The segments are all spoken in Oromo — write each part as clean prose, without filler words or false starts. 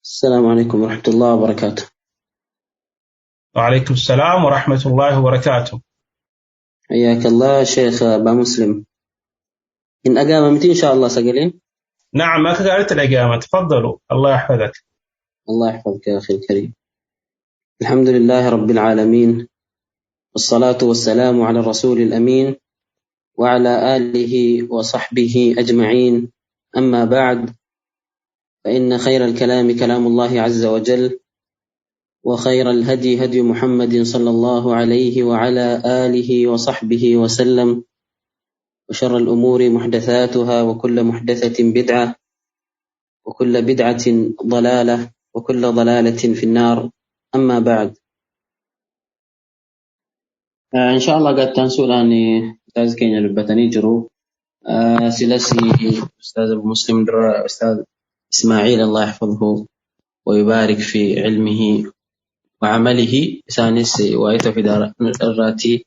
السلام عليكم ورحمة الله وبركاته. وعليكم السلام ورحمة الله وبركاته. حياك الله شيخ أبا مسلم. إن أقام متى إن شاء الله سقلين؟ نعم، ما قالت الإقامة، تفضلوا، الله يحفظك. الله يحفظك يا أخي الكريم. الحمد لله رب العالمين، والصلاة والسلام على الرسول الأمين وعلى آله وصحبه أجمعين. أما بعد، فإن خير الكلام كلام الله عز وجل، وخير الهدي هدي محمد صلى الله عليه وعلى آله وصحبه وسلم، وشر الأمور محدثاتها، وكل محدثة بدعة، وكل بدعة ضلالة، وكل ضلالة في النار. أما بعد، إن شاء الله قد تنسوا أستاذ keenya dubbatanii jiru. Silas أستاذ أبو مسلم dura أستاذ إسماعيل الله يحفظه ويبارك في علمه وعمله isaanis waa'ee tawhiida irraati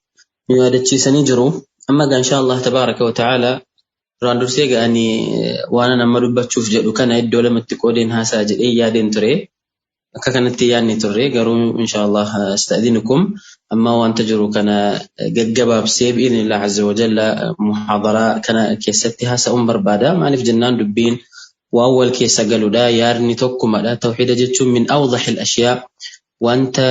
nu yaadachiisanii jiru. Amma egaa إن شاء الله تبارك وتعالى duraan dursee ga'anii waan amma dubbachuuf jedhu kana iddoo lamatti qoodeen haasaa jedhee yaadeen ture. Akka kanatti yaadne turre, garuu إن شاء الله أستأذنكم amma wanta jiru kana gaggabaabsee بإذن الله عز وجل muhaadaraa kana keessatti haasa'uun barbaada. Maaliif jennaan, dubbiin waan wal keessa galudha. Yaadni tokkumadha. Tawxiida jechuun من أوضح الأشياء, wanta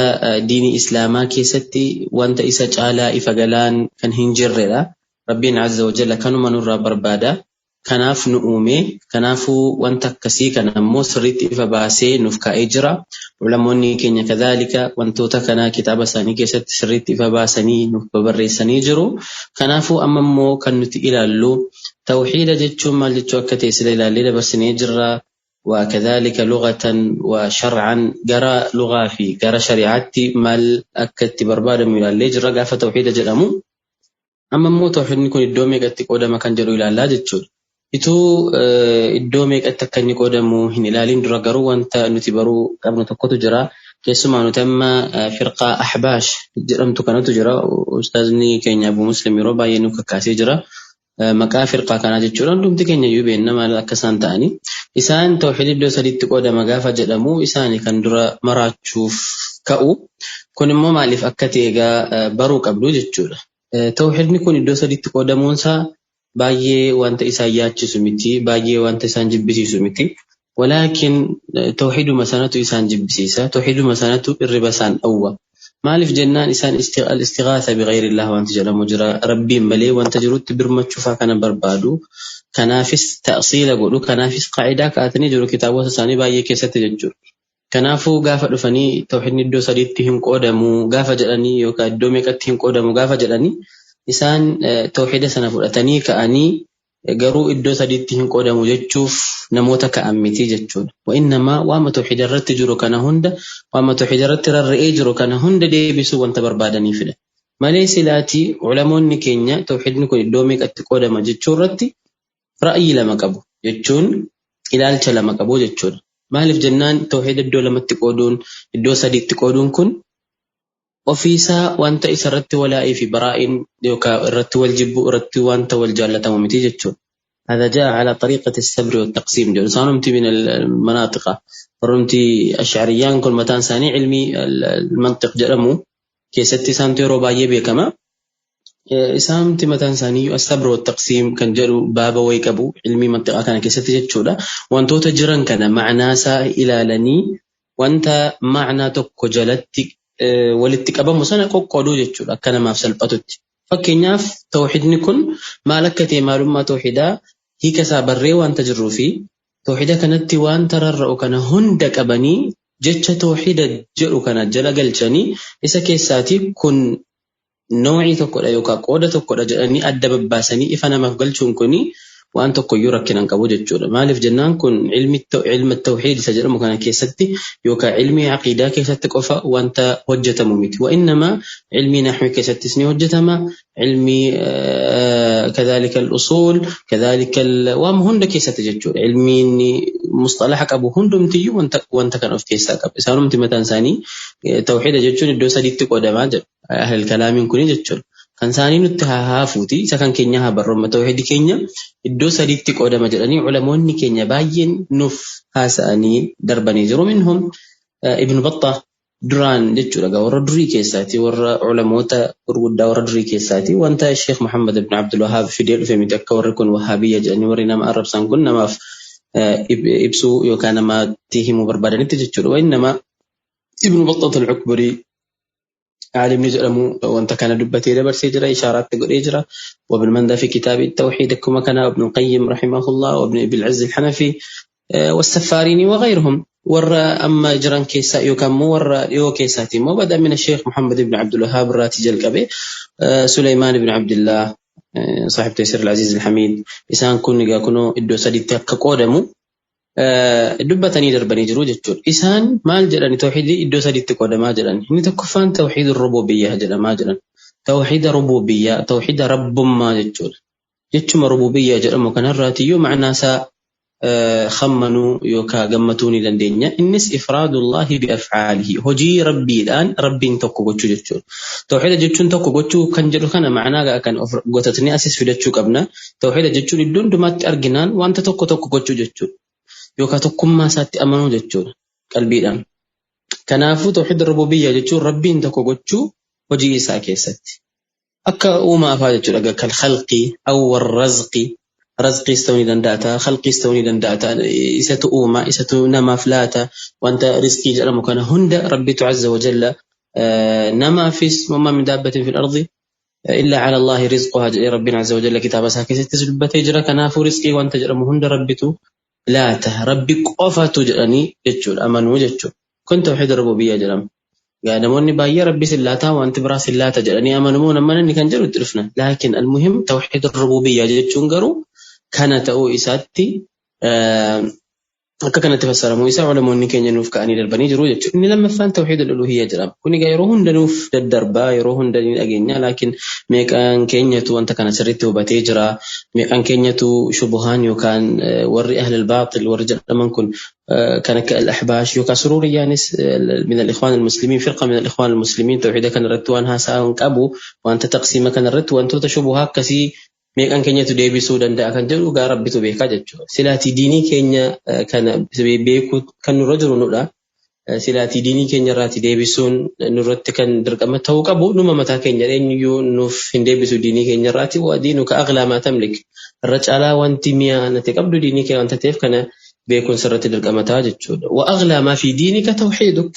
diinii islaamaa keessatti wanta isa caalaa ifa galaan kan hin jirredha. Rabbiin عز وجل kanuma nurraa barbaada. Kanaaf nu uume. Kanaafuu wanta akkasii kana ammoo sirriitti ifa baasee nuuf kaa'ee jira. Ulamoonni keenya كذلك wantoota kana kitaaba isaanii keessatti sirriitti ifa baasanii nuuf babarreessanii jiru. Kanaafuu amma immoo kan nuti ilaallu tawxiida jechuun maal jechuu akka ta'e sila ilaallee dabarsinee jirra. وكذلك لغة وشرعا, gara lugaa fi gara shari'aatti maal akka itti barbaadamu ilaallee jirra gaafa tawxiida jedhamu. Amma immoo tawxiidni kun iddoo meeqatti qoodama kan jedhu ilaallaa jechuudha. Ituu iddoo meeqatti akka inni qoodamu hin ilaalin dura garuu wanta nuti baruu qabnu tokkotu jira. Keessumaa nuti amma firqaa Ahbaash jedhamtu kanatu jira. Ustaazni keenya Abu Muslim yeroo baay'ee nu kakkaasee jira. Maqaa firqaa kanaa jechuudha. Hundumti keenya iyyuu beekna maal akka isaan ta'anii. Isaan tawxiid iddoo sadiitti qoodama gaafa jedhamu isaani kan dura maraachuuf ka'u. Kun immoo maaliif akka ta'e egaa baruu qabdu jechuudha. Tawxiidni kun iddoo sadiitti qoodamuunsaa baay'ee wanta isaan yaachisu miti, baay'ee wanta isaan jibbisiisu miti. ولكن tawxiiduma sanatu isaan jibbisiisa, tawxiiduma sanatu irriba isaan dhowwa. Maaliif jennaan, isaan الاستغاثة بغير الله wanti jedhamu jira. Rabbiin malee wanta jirutti birmachuufaa kana barbaadu. Kanaafis ta'siila godhu, kanaafis qaa'idaa kaa'atanii jiru kitaabota isaanii baay'ee keessatti jechuudha. Kanaafuu gaafa dhufanii tawxiidni iddoo sadiitti hin qoodamu gaafa jedhanii yookaan iddoo meeqatti hin qoodamu gaafa jedhanii, isaan tawxiida sana fudhatanii ka'anii garuu iddoo sadiitti hin qoodamu jechuuf namoota ka'an miti jechuudha. وإنما waama tawxiida irratti jiru kana hunda, waama tawxiida irratti rarra'ee jiru kana hunda deebisuu wanta barbaadaniifidha. Malee silaatii ulamoonni keenya tawxiidni kun iddoo meeqatti qoodama jechuu irratti ra'ayi lama qabu jechuun, ilaalcha lama qabu jechuudha. Maaliif jennaan, tawxiida iddoo lamatti qooduun, iddoo sadiitti qooduun kun ofiisaa wanta isa irratti walaa'ii fi baraa'in yookaan irratti wal jibbuu, irratti wanta wal jaallatamu miti jechuudha. هذا جاء على طريقة السبر والتقسيم jedhu isaanumti من المناطق, warrumti ash'ariyyaan kun mataan isaanii ilmii المنطق jedhamu keessatti isaantu yeroo baay'ee beekama. Isaanumti mataan isaanii السبر والتقسيم kan jedhu baaba wayii qabu ilmii mantiqaa kana keessatti jechuudha. Wantoota jiran kana ma'naasaa ilaalanii wanta ma'naa tokko jalatti walitti qabamu sana qoqqooduu jechuudha akka namaaf salphatutti. Fakkeenyaaf, tawxiidni kun maal akka ta'e, maalummaa tawxiidaa hiika isaa barree wanta jirruu fi tawxiida kanatti wanta rarra'u kana hunda qabanii jecha tawxiida jedhu kana jala galchanii isa keessaatii kun noocii tokkodha yookaan qooda tokkodha jedhanii adda babbaasanii ifa namaaf galchuun kuni waan tokkoyyuu rakkina hin qabu jechuudha. Maaliif jennaan, kun ilma tawxiid isa jedhamu kana keessatti yookaan ilmii aqiidaa keessatti qofa wanta hojjetamu miti. وإنما ilmii naxwii keessattis ni hojjetama. Ilmii كذلك الأصول كذلك waan hunda keessatti jechuudha. Ilmiin musxalaha qabu hundumtiyyuu wanta kana of keessaa qaba. Isaanumti mataan isaanii tawxiida jechuun iddoo sadiitti qoodamaa jedhu. أهل الكلام iin kuni jechuudha. Kan isaanii nutti haa haafuuti isa kan keenya haa barru amma tawhiidi keenya iddoo sadiitti qoodama jedhanii ulamoonni keenya baay'een nuuf haasa'anii darbanii jiru. Minhum Ibn Battah duraan jechuudha gaa warra durii keessaati warra ulamoota gurguddaa warra durii keessaati wanta Sheekh Muhammad ibn Abdul Wahhaab fidee dhufe miti akka warri kun Wahhaabiyya jedhanii warri nama arrabsan kun namaaf ibsuu yookaan namatti himuu barbaadanitti jechuudha. Wayinnama Ibn Battah al-Ukbari عالمني jedhamu wanta kana dubbatee dabarsee jira ishaaraatti godhee jira. وابن مندى في كتاب التوحيد كما كان ابن القيم رحمه الله وابن ابي العز الحنفي والسفاريني وغيرهم ور أما جران كيسا يوكامو ور يو كيساتي مو بدأ من الشيخ محمد بن عبد الوهاب الراتي الكبي سليمان بن عبد الله صاحب تيسير العزيز الحميد إسان كن كنو إدو سدي تكقودمو dubbatanii darbanii jiru jechuudha. Isaan maal jedhani tawxiidii iddoo sadiitti qoodamaa jedhan. Inni tokkoffaan tawxiida rububiyyaa jedhamaa jedhan. Tawxiida rububiyyaa, tawxiida rabbummaa jechuudha. Jechuma rububiyyaa jedhamu kanarraatiyyuu ma'anaa isaa khammanuu yookaan gammatuu ni dandeenya. Innis ifraadullaahi bi'afcaalihi hojii rabbiidhaan rabbiin tokko gochuu jechuudha. Tawxiida jechuun tokko gochuu kan jedhu kana ma'anaa kan of gotatanii asis fidachuu qabna. Tawxiida jechuun iddoo hundumaatti arginaan wanta tokko tokko gochuu jechuudha. Yookaan tokkummaa isaatti amanuu jechuudha qalbiidhaan. Kanaafuu tawxiida rububiyyaa jechuun rabbiin tokko gochuu hojii isaa keessatti. Akka uumaa fa'aa jechuudha. Kal khalqii aw razqii razqiis ta'uu ni danda'a khalqiis ta'uu ni danda'a isatu uumaa isatu namaaf laata wanta rizqii jedhamu kana hunda rabbitu azza wa jalla namaafis wamaa min daabbatin fil ardi illaa ala Allaahi rizquhaa jedhee rabbiin azza wa jalla kitaaba isaa keessattis dubbatee jira. Kanaafuu rizqii wanta jedhamu hunda rabbitu laata rabbi qofatu jedhanii jechuudha amanuu jechuudha. Kun tawxiida rububiyyaa jedhama. Gaa namoonni baay'ee rabbi sin laataa wanti biraa sin laata jedhanii amanu moo nama inni kan jedhu itti dhufna. Laakiin almuhim tawxiida rububiyyaa jechuun garuu kana ta'uu isaatti akka kanatti fassaramuu isaa ulamoonni keenya nuuf ka'anii darbanii jiru jechuudha. Inni lammaffaan tawxiida uluhiyyaa jedhama. Kun egaa yeroo hunda nuuf daddarbaa yeroo hunda ni dhageenya laakiin meeqaan keenyatu wanta kana sirriitti hubatee jira. Meeqaan keenyatu shubuhaan yookaan warri ahlul baaxil warri jedhaman kun kan akka al-ahbaash yookaan sururiyyaanis min al-ikhwaan al-muslimiin firqa min al-ikhwaan al-muslimiin tawxiida kana irratti waan haasa'an qabu wanta taqsiima kana irratti wantoota shubuhaa akkasii meeqaan keenyatu deebisuu danda'a kan jedhu gaa rabbitu beekaa jechuudha. Silaatii diinii keenya kana beekuu kan nurra jiru nudha. Silaatii diinii keenya irraati deebisuun nurratti kan dirqama ta'uu qabu numa mataa keenya eenyuyyuu nuuf hin deebisu diinii keenya irraati waa diinuka aghlaa maa tamlik irra caalaa wanti mi'a nati qabdu diinii kee wanta ta'eef kana beekuun sirratti dirqama ta'a jechuudha. Wa aghlaa maa fi diinika tawxiiduk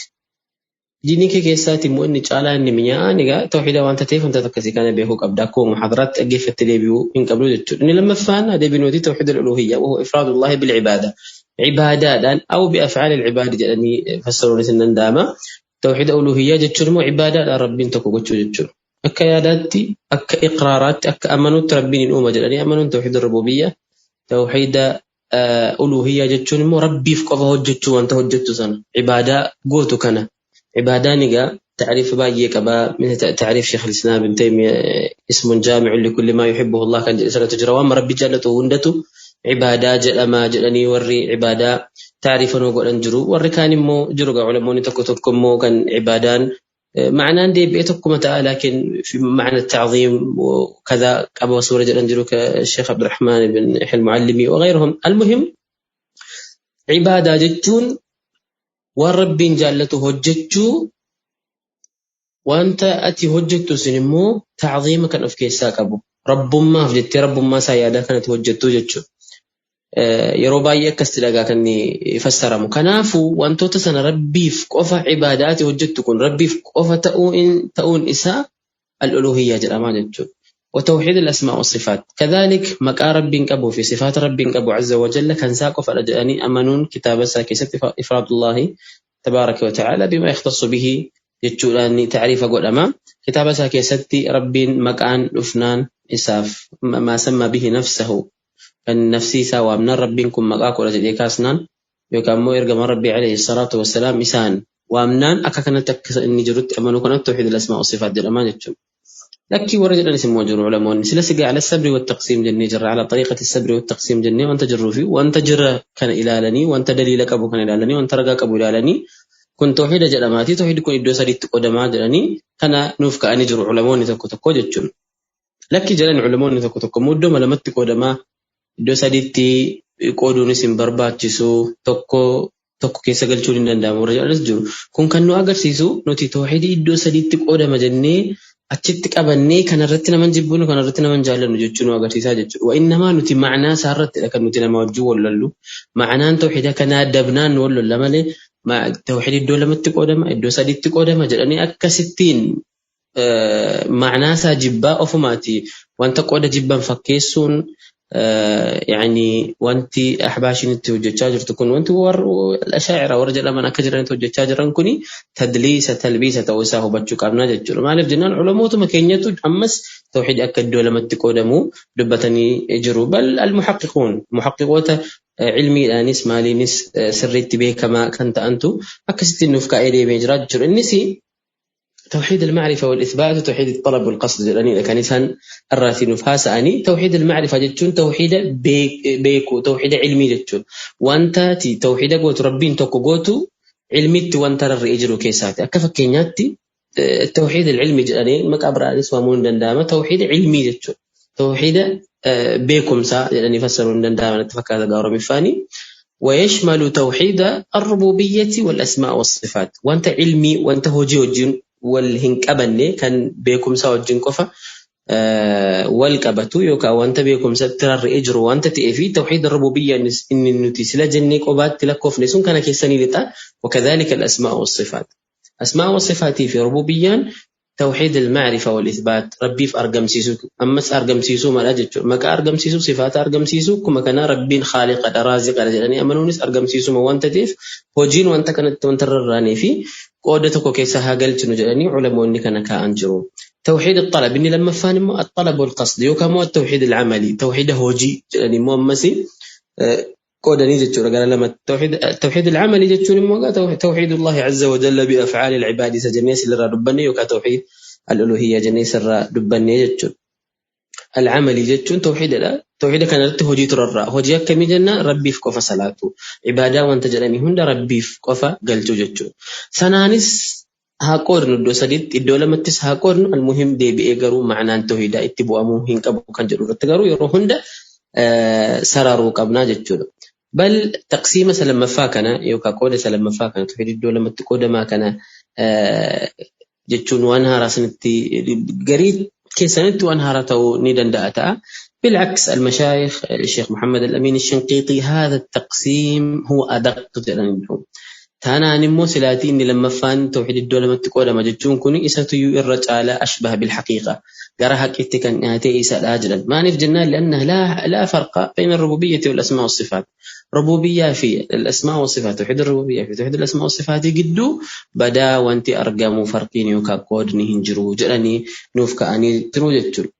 diinii kee keessaati immoo inni caalaa inni mi'aan egaa tawxiida wanta ta'eef wanta akkasii kana beekuu qabda akkuma muhaadaraatti dhaggeeffatte deebi'uu hin qabdu jechuudha. Inni lammaffaan deebinuuti tawxiida al-uluhiyya wa huwa ifraadullahi bil ibaada. Cibaadaadhaan aw bi afcaali al-ibaadi jedhanii fassaruunis hin danda'ama. Tawxiida uluhiyyaa jechuun immoo cibaadaadhaan rabbiin tokko gochuu jechuudha. Akka yaadaatti, akka iqraaraatti, akka amanuutti rabbiin hin uuma jedhanii amanuun tawxiida rububiyyaa. Tawxiida uluhiyyaa jechuun immoo rabbiif qofa hojjechuu wanta hojjettu sana cibaadaa gootu kana. Cibaadaan egaa tacriif baay'ee qabaa. Tacriif Sheekh Islaam Ibn Taymiyyah ismun jaami'un likulli maa yuhibbuhu Allah kan jedhe sanatu jira. Waan rabbi jaallatu hundatu cibaadaa jedhama jedhanii warri cibaadaa taarifa nuu godhan jiru. Warri kaan immoo jiru egaa ulamoonni tokko tokko immoo kan cibaadaan معناه deebi'ee tokkuma ta'a laakiin في معنى التعظيم وكذا qaba suura jedhan jiru كالشيخ عبد الرحمن بن يحيى المعلمي وغيرهم. المهم cibaadaa jechuun waan rabbiin jaallatu hojjechuu wanta ati hojjettu sun immoo ta'ziima kan of keessaa qabu rabbummaaf jettee rabbummaa isaa yaadaa kanatti hojjettu jechuudha. Yeroo baay'ee akkasitti dhagaa kan fassaramu. Kanaafuu wantoota sana rabbiif qofa cibaadaa ati hojjettu kun rabbiif qofa ta'uun isaa al-uluhiyyaa jedhama jechuudha. وتوحيد الأسماء والصفات كذلك مقا ربين قبو في صفات ربين قبو عز وجل كان ساقف على جاني أمنون كتاب ساكست إفراد الله تبارك وتعالى بما يختص به jechuudhaan tacriifa godhama. Kitaaba isaa keessatti rabbiin maqaan dhufnaan isaaf maa samma bihi nafsahu kan nafsii isaa waamnaan rabbiin kun maqaa godha jedhee kaasnaan yookaan immoo ergamaan rabbii alayhi salaatu wassalaam isaan waamnaan akka kanatti akka inni jirutti amanuu kanatti tawxiid al-asmaa wa sifaat jedhama jechuudha. Lakkii warra jedhanis immoo jiru ulamoonni. Sila sigaa ala sabri wa taqsiim jennee jirra. Ala tariiqati sabri wa taqsiim jennee wanta jirruu fi wanta jira kana ilaalanii wanta daliila qabu kana ilaalanii wanta ragaa qabu ilaalanii kun tawxiida jedhamaatii tawxiidni kun iddoo sadiitti qodamaa jedhanii kana nuuf ka'anii jiru ulamoonni tokko tokko jechuudha. Lakki jedhan culamoonni tokko tokko immoo iddoo lamatti qoodamaa, iddoo sadiitti qooduunis hin barbaachisu, tokko tokko keessa galchuun hin danda'amu warra jedhanis jiru. Kun kan nu agarsiisu nuti tawhiidii iddoo sadiitti qoodama jennee achitti qabannee kanarratti nama jibbinu, kanarratti nama jaallannu jechuu nu agarsiisaa jechuudha. Wa innamaa nuti ma'anaa isaa irrattidha kan nuti nama wajjin wal lollu. Ma'anaan tawhiida kanaa dabnaan nu wal lolla malee tawhiidii iddoo lamatti qoodama, iddoo sadiitti qoodama jedhanii akkasittiin ma'anaa isaa jibbaa ofumaati wanta qooda jibban fakkeessuun, yani wanti ahbaashiin itti hojjechaa jirtu kun, wanti warra ashaa'ira warra jedhaman akka jiranitti hojjechaa jiran kuni tadliisa talbiisa ta'uu isaa hubachuu qabna jechuudha. Maaliif jennaan ulamootuma keenyatu ammas tawhiid akka iddoo lamatti qoodamu dubbatanii jiru. Bal almuhaqqiquun muhaqqiqoota ilmiidhaanis maaliinis sirriitti beekamaa kan ta'antu akkasitti nuuf kaa'ee deemee jira jechuudha. Innis توحيد المعرفة والإثبات وتوحيد الطلب والقصد jedhaniidha kan isaan irraatii nuuf haasa'anii. توحيد المعرفة jechuun tawhiida beekuu, tawhiida ilmii jechuun wanta ati tawhiida gootu, rabbiin tokko gootu, ilmitti wanta rarra'ee jiru keessaati. Akka fakkeenyaatti توحيد العلمي jedhanii maqaa biraanis waamuun ni danda'ama. Tawhiida ilmii jechuun tawhiida beekumsaa jedhanii fassaruun ni danda'ama natti fakkaata gaaromiffaanii. ويشمل توحيد الربوبية والأسماء والصفات. وانت علمي وانت هوجي وجين والهنكبني كان بيكم وجين قفا wal qabatu yookaan wanta beekumsatti rarra'ee jiru wanta ta'ee fi tawhiid rububiyyaa inni nuti sila jennee qobaatti lakkoofne sun kana keessanii lixa. وكذلك الأسماء والصفات، أسماء والصفات في ربوبيان توحيد المعرفة والإثبات ربيف أرقمسيسو أمس أرقمسيسو ما أجت مكا أرقمسيسو صفات أرقمسيسو كما كان ربين خالق رازق jedhanii amanuunis argamsiisuma wanta ta'eef hojiin wanta kanatti wanta rarraanii fi qooda tokko keessa haa galchinu jedhanii culamoonni kana kaa'an jiru. توحيد الطلب إني لما فان الطلب والقصد يوكا مو التوحيد العملي، توحيد هوجي jedhanii immoo ammasii qoodanii jechuudha gara lamatti. التوحيد العملي jechuun immoo توحيد الله عز وجل بأفعال العباد isa jennee sirraa dubbanne yookaan توحيد الألوهية jennee sirraa dubbanne jechuudha. العملي jechuun tawhiidadha. Tawhiida kanarratti hojii turarraa. Hojii akkamii jenna? Rabbiif qofa salaatu. Ibaadaa wanta jedhanii hunda rabbiif qofa galchuu jechuudha. Sanaanis haa qoodnu iddoo sadiitti, iddoo lamattis haa qoodnu, almuhim deebi'ee garuu ma'anaan tawhiidaa itti bu'amuu hin qabu kan jedhu irratti garuu yeroo hunda sararuu qabnaa jechuudha. Bal taqsiima isa lammaffaa kana yookaan qooda isa lammaffaa kana, tawhiida iddoo lamatti qoodamaa kana jechuun waan haaraa sanitti garii keessanitti waan haaraa ta'uu ni danda'a ta'a. بالعكس، المشايخ الشيخ محمد الأمين الشنقيطي هذا التقسيم هو أدق jedhanii. Taanaan immoo silaatii inni lammaffaan tawhiid iddoo lamatti qoodama jechuun kun isatuyyuu irra caalaa أشبه بالحقيقة gara haqiitti kan dhiyaate isadha jedhan. Maaliif jennaan لأنه لا فرق بين الربوبية والأسماء والصفات. ربوبية في الأسماء والصفات، توحيد الربوبية في توحيد الأسماء والصفات gidduu badaa wanti argamu farqiin yookaan qoodni hin jiru jedhanii nuuf ka'anii jiru jechuudha.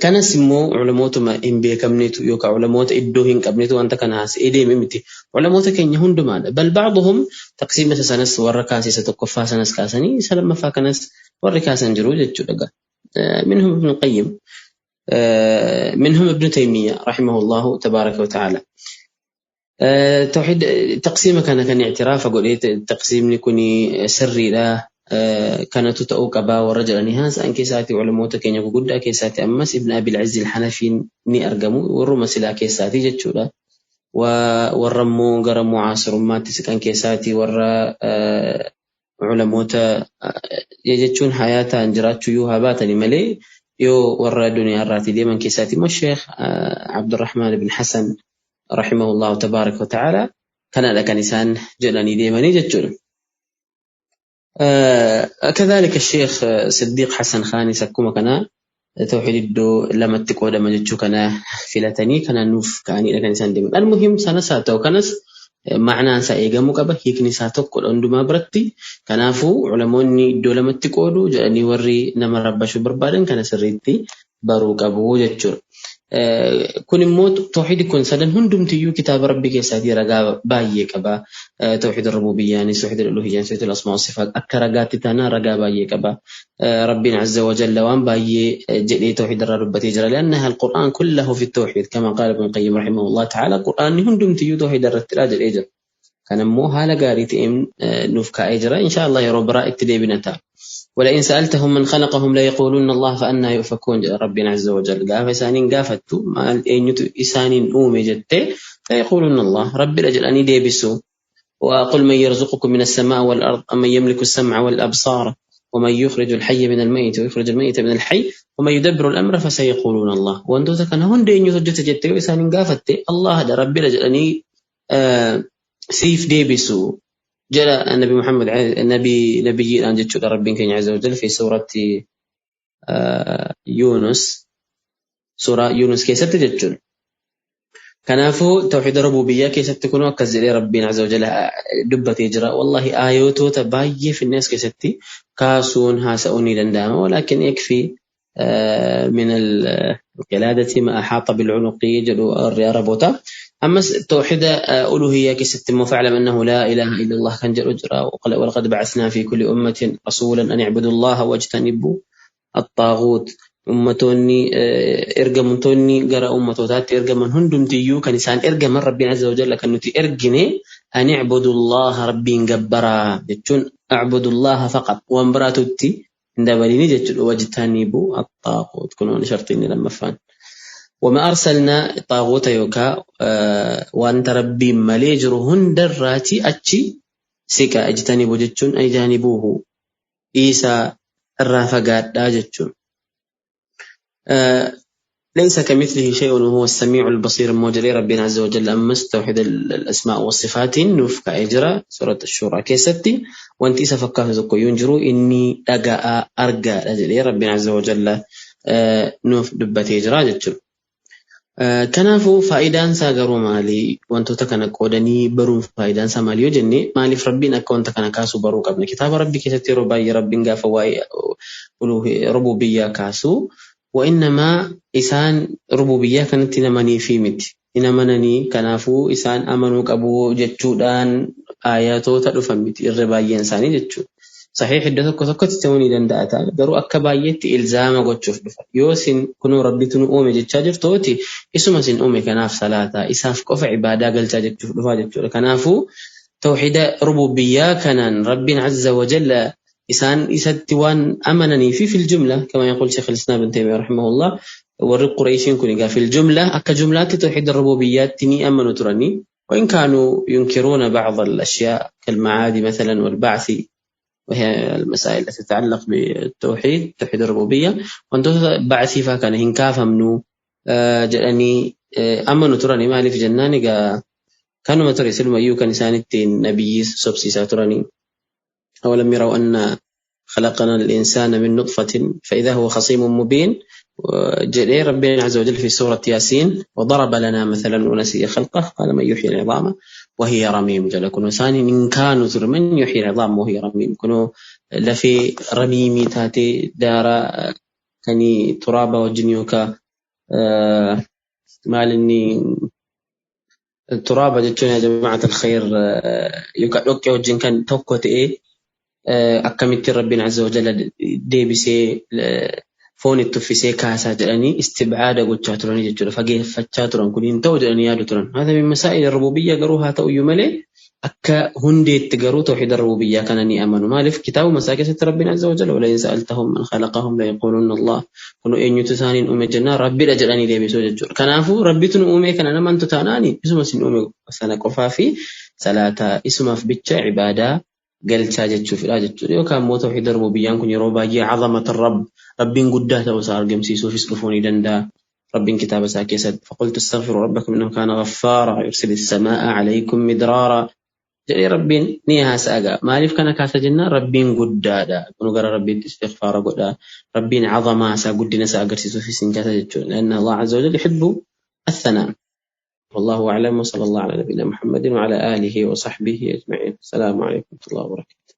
Kanas immoo culamootuma hin beekamnetu yookaan culamoota iddoo hin qabnetu wanta kana haasa'ee deeme miti. Culamoota keenya hundumaadha. بل بعضهم taqsiima isa sanas warra kaase, isa tokkoffaa sanas kaasanii isa lammaffaa kanas warri kaasan jiru jechuudha. منهم ابن القيم، منهم ابن تيمية رحمه الله تبارك وتعالى. توحيد تقسيم كان اعتراف godhee taqsiimni kun sirriidha kanatu ta'uu qabaa warra jedhanii haasa'an keessaati culamoota keenya guguddaa keessaati ammas Ibn Abil Izzi al-Hanafiin ni argamu, warruma silaa keessaati jechuudha. Warra immoo gara mucaasirummaatti siqan keessaati warra culamoota jechuun hayaataan jiraachuu yoo haa baatani malee yoo warra duniyaa irraatii deeman keessaati immoo Sheekh Abdurrahmaan ibn Hasan رحمه الله تبارك وتعالى kanadha kan isaan jedhanii deemanii jechuudha. كذلك الشيخ صديق حسن خاني akkuma kana tawxiid iddoo lamatti qoodama jechuu kana filatanii kana nuuf ka'aniidha kan isaan deeman. المهم sanas haa ta'u kanas ma'anaan isaa eegamuu qaba, hiikni isaa tokkodha hundumaa biratti. Kanaafuu culamoonni iddoo lamatti qoodu jedhanii warri nama rabbashuu barbaadan kana sirriitti baruu qabu jechuudha. Kun immoo tawxiidi kun sadan hundumtiyyuu kitaaba rabbii keessaatii ragaa baay'ee qaba. توحيد rububiyyaanis, توحيد uluhiyyaanis, توحيد الأسماء والصفات akka ragaatti taanaan ragaa baay'ee qaba. Rabbiin عز وجل waan baay'ee jedhee tawxiid irraa dubbatee jira. لأنها القرآن كله في التوحيد كما قال ابن القيم رحمه الله تعالى، qur'aanni hundumtiyyuu tawxiid irrattidha jedhee jira. Kan immoo haala gaarii ta'een nuuf kaa'ee jira. Insha Allah yeroo biraa itti deebina ta'a. ولئن سألتهم من خلقهم ليقولن الله فأنى يؤفكون jedha Rabbiin عز وجل. Gaafa isaaniin gaafattu maal eenyutu isaaniin uume jettee ليقولن الله Rabbiidha jedhanii deebisu. وقل من يرزقكم من السماء والأرض أمن يملك السمع والأبصار ومن يخرج الحي من الميت ويخرج الميت من الحي ومن يدبر الأمر فسيقولون الله. Wantoota kana hunda eenyutu hojjeta jettee yoo isaaniin gaafatte Allahadha Rabbiidha jedhanii siif deebisu jedha Nabi Muhammad Nabi nabiyyiidhaan jechuudha Rabbiin keenya عز وجل في سورة Yunus suuraa Yunus keessatti jechuudha. Kanaafuu tawxiida rububiyyaa keessatti kunuu akkas jedhee Rabbiin عز وجل dubbatee jira. Wallahi aayotoota baay'ee finnee as keessatti kaasuun haasa'uun ni danda'ama. ولكن يكفي من القلادة ما أحاط بالعنق jedhu Araboota. Ammas tawxiida uluhiyyaa keessatti immoo فاعلم أنه لا إله إلا الله kan jedhu jira. ولقد بعثنا في كل أمة رسولا أن اعبدوا الله واجتنبوا الطاغوت. Ummatoonni ergamtoonni gara ummatootaatti ergaman hundumtiyyuu kan isaan ergaman Rabbiin عز وجل kan nuti ergine أن اعبدوا الله Rabbiin gabbaraa jechuun اعبدوا الله فقط waan biraatutti hin dabalini jechuudha. واجتنبوا الطاغوت kunoon shartiin lammaffaan. وما أرسلنا xaaguuta yookaa wanta Rabbiin malee jiru hundarraati achi siqa اجتنبوا jechuun اجتنبوه dhiisaa irraa fagaadhaa jechuun. ليس كمثله شيء وهو السميع البصير موجري ربنا عز وجل. أمس توحيد الأسماء والصفات nuuf kaa'ee jira سورة الشورى keessatti wanti isa fakkaatu tokko iyyuu hin jiru inni dhaga'aa argaadha jedhee Rabbiin عز وجل nuuf dubbatee jira jechuudha. Kanaafuu faayidaan isaa garuu maali? Wantoota kana qoodanii baruun faayidaan isaa maali yoo jenne maaliif Rabbiin akka wanta kana kaasu baruu qabna? Kitaaba Rabbii keessatti yeroo baay'ee Rabbiin gaafa waa'ee rububiyyaa kaasu وإنما isaan rububiyyaa kanatti namanii fi miti. Hin amananii kanaafuu isaan amanuu qabu jechuudhaan ayatoota dhufan miti irra baay'een isaanii jechuudha. Saxiix iddoo tokko tokkotti ta'uu ni danda'a ta'a. Garuu akka baay'eetti ilzaama gochuuf dhufa. Yoo isin kunoo Rabbitu nu uume jechaa jirtooti isuma isin uume kanaaf salaataa isaaf qofa ibaadaa galchaa jechuuf dhufa jechuudha. Kanaafuu tawxiida rububiyyaa kanaan Rabbiin عز وجل isaan isatti waan amananii fi في الجملة كما يقول شيخ الإسلام ابن تيمية رحمه الله warri Qurayshiin kun egaa في الجملة akka jumlaatti tawxiida rububiyyaatti ni amanu turanii وإن كانوا ينكرون بعض الأشياء كالمعاد مثلا والبعث وهي المسائل التي تتعلق بالتوحيد توحيد الربوبية wantoota ba'asii faa kana hin kaafamnu jedhanii amanu turanii. Maaliif jennaan egaa kanuma ture silumayyuu kan isaan ittiin nabiyyi sobsiisaa turanii. أولم يروا أنا خلقنا الإنسان من نطفة فإذا هو خصيم مبين jedhee Rabbiin عز وجل في سورة ياسين وضرب لنا مثلا ونسي خلقه قال من يحيي العظام وهي رميم jedha. Kunoo isaan hin kaanu ture من يحيي العظام وهي رميم kunoo lafee ramiimii taatee daara kanii turaaba wajjin yookaan maal inni turaaba jechuun يا جماعة الخير yookaan dhoqqee wajjin kan tokko ta'ee akkamitti Rabbiin عز وجل deebisee foon itti uffisee kaasaa jedhanii istibcaada gochaa turanii jechuudha. Fageeffachaa turan kun hin ta'u jedhanii yaadu turan. هذا من مسائل الربوبية garuu haa ta'u iyyuu malee akka hundeetti garuu tawxiida rububiyyaa kana ni amanu. Maaliif kitaabuma isaa keessatti Rabbiin عز وجل ولئن سألتهم من خلقهم ليقولن الله kun eenyutu isaaniin uume jennaan Rabbiidha jedhanii deebisuu jechuudha. Kanaafuu Rabbitu nu uume kana namantu taanaani isuma isin uume sana qofaa fi salaataa isumaaf bicha ibaadaa galchaa jechuufidha jechuudha. Yookaan immoo tawxiida rububiyyaan kun yeroo baay'ee عظمة الرب Rabbiin guddaa ta'uu isaa argamsiisuufis dhufuu ni danda'a. Rabbiin kitaaba isaa keessatti فقلت استغفروا ربكم إنه كان غفارا يرسل السماء عليكم مدرارا jedhee Rabbiin ni haasa'a gaa. Maaliif kana kaasa jennaan Rabbiin guddaadha. Kun gara Rabbiitti istighfaara godha. Rabbiin cazamaa isaa guddina isaa agarsiisuufis hin kaasa jechuudha. لأن الله عز وجل يحب الثناء. والله أعلم وصلى الله على نبينا محمد وعلى آله وصحبه أجمعين. السلام عليكم ورحمة الله وبركاته.